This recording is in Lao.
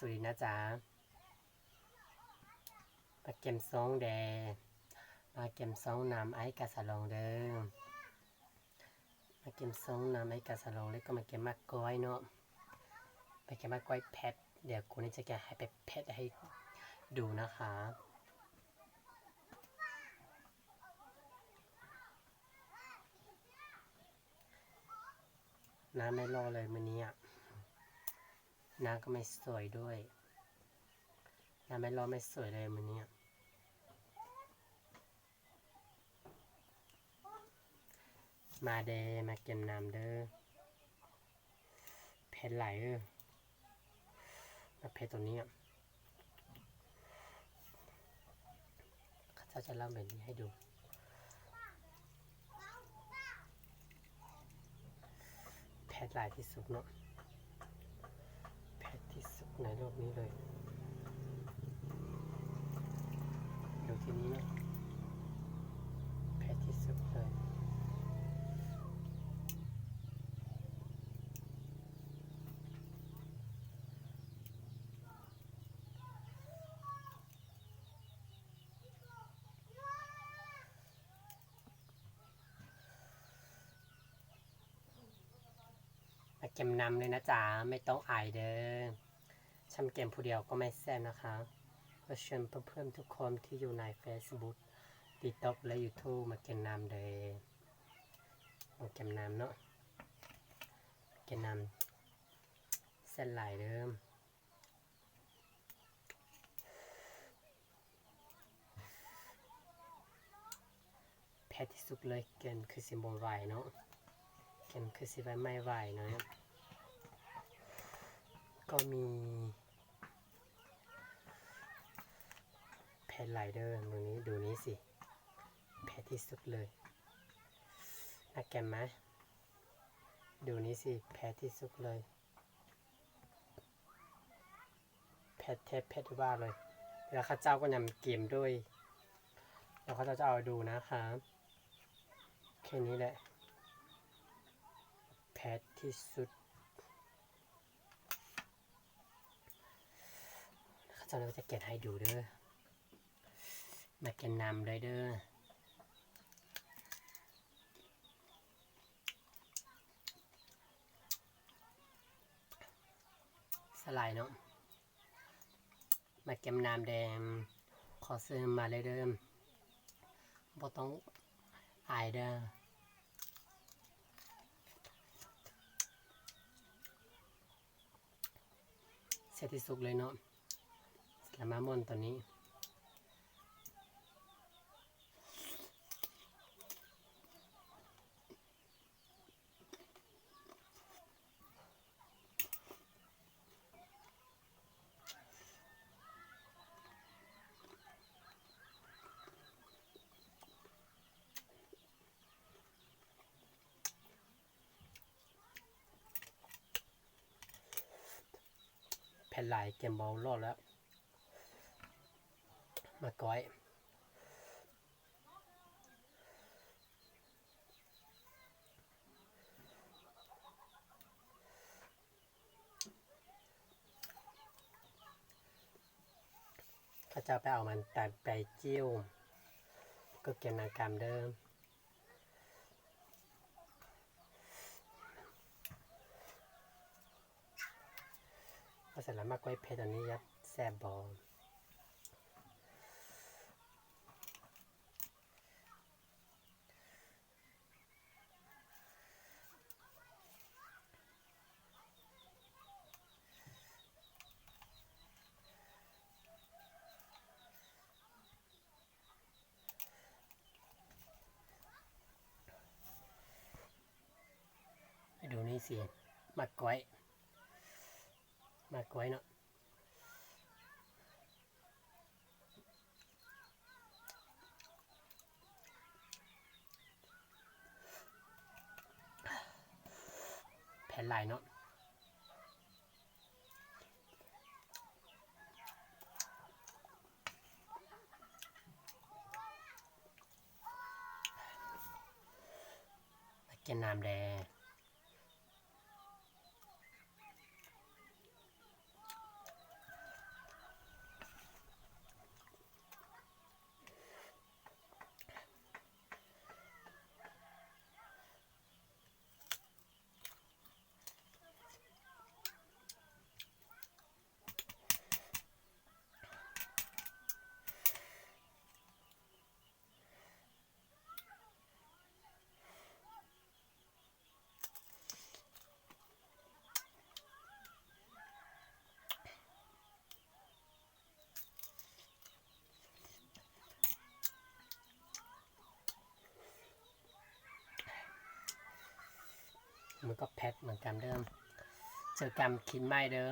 ສວຍນະຈ໊ະ. ມາເກັມຊອງແດ່ ມາເກັມຊອງນຳອ້າຍກາສາລອງເດີ້. ມາເກັມຊອງນຳອ້າຍກາສາລອງ ແລ້ວກໍມາເກັມໝາກກ້ອຍເນາະ. ມາເກັມໝາກກ້ອຍແພັດ. ດຽວກູນີ້ຈະແກະໃຫ້ໄປແພັດໃຫ້ດູນະຄະ. ໜ້າໄມ່ຫຼໍ່ເລີຍມື້ນີ້ອະ. ໜ້າກໍໄມ່ສວຍດ້ວຍ. ໜ້າໄມ່ຫຼໍ່ໄມ່ສວຍເລີຍມື້ນີ້ອະ. ມາເດີ້ ມາເກັມນຳເດີ້. ແພັດຫຼາຍເດີ້. ມາແພັດໂຕນີ້ອະ. ເຂົາເຈົ້າຈະເລົ່າແບບນີ້ໃຫ້ດູ. ແພັດຫຼາຍທີ່ສຸດເນາະ. ແພັດທີ່ສຸດໃນໂລກນີ້ເລີຍ. ຢູ່ທີ່ນີ້ເນາະ. ແພັດທີ່ສຸດເລີຍ. ມາເກັມນຳເລີຍນະຈ໊ະ ໄມ່ຕ້ອງອາຍເດີ້. ຊ່ຳເກັມຜູ້ດຽວກໍໄມ່ແຊບນະຄະ. ກໍເຊີນເພື່ອນໆທຸກຄົນທີ່ຢູ່ໃນເຟສບຸກ ຕິກຕັອກ ແລະ ຢູທູບ ມາເກັມນຳເດີ້. ມາເກັມນຳເນາະ. ເກັມນຳ ແຊບຫຼາຍເດີ້. ແພັດທີ່ສຸດເລີຍ. ແກນຄືຊິບໍ່ໄຫວເນາະ. ແກນຄືຊິໄຫວ ໄມ່ໄຫວເນາະ. ກໍມີແພັດຫຼາຍເດີ້. ມື້ນີ້ດູນີ້ຊິ ແພັດທີ່ສຸດເລີຍ. ນະແກມມາ ດູນີ້ຊິ ແພັດທີ່ສຸດເລີຍ. ແພັດແທບແພັດວ່າເລີຍ. ແລ້ວເຂົາເຈົ້າກໍຍຳເກັມດ້ວຍ. ແລ້ວເຂົາເຈົ້າຈະເອົາໃຫ້ດູນະຄະ. ແຄ່ນີ້ແຫຼະ. ແພັດທີ່ສຸດ. ເຂົາເຈົ້າກໍຈະແກະໃຫ້ດູເດີ້. ມາເກັມນຳເລີຍເດີ້. ສະຫຼາຍເນາະ. ມາເກັມນຳແດ່. ຂໍເຊີນມາເລີຍເດີ້. ບໍ່ຕ້ອງອາຍເດີ້. ແຊບທີ່ສຸດເລີຍເນາະ. ສາລາມາມ່ອນຕອນນີ້. ແພັດຫຼາຍ ເກັມບໍ່ຫຼອດແລ້ວ. ມາກ້ອຍ. ເຂົາເຈົ້າໄປເອົາມັນຕານໄປຈິ້ວ ກໍເກັບນຳກັນເດີ້. ວ່າຊັ້ນລະ ໝາກກ້ອຍເຜັດອັນນີ້ຢາກແຊບບໍ່? ໃຫ້ດູນີ້ຊິ ໝາກກ້ອຍ ໝາກກ້ອຍເນາະ. ເຜັດຫຼາຍເນາະ. ມາກິນນ້ຳແດ່. ມາ ມັນກໍແພັດເໝືອນກັນເດີ. ເຈີກັນຄລິບໃໝ່ເດີ.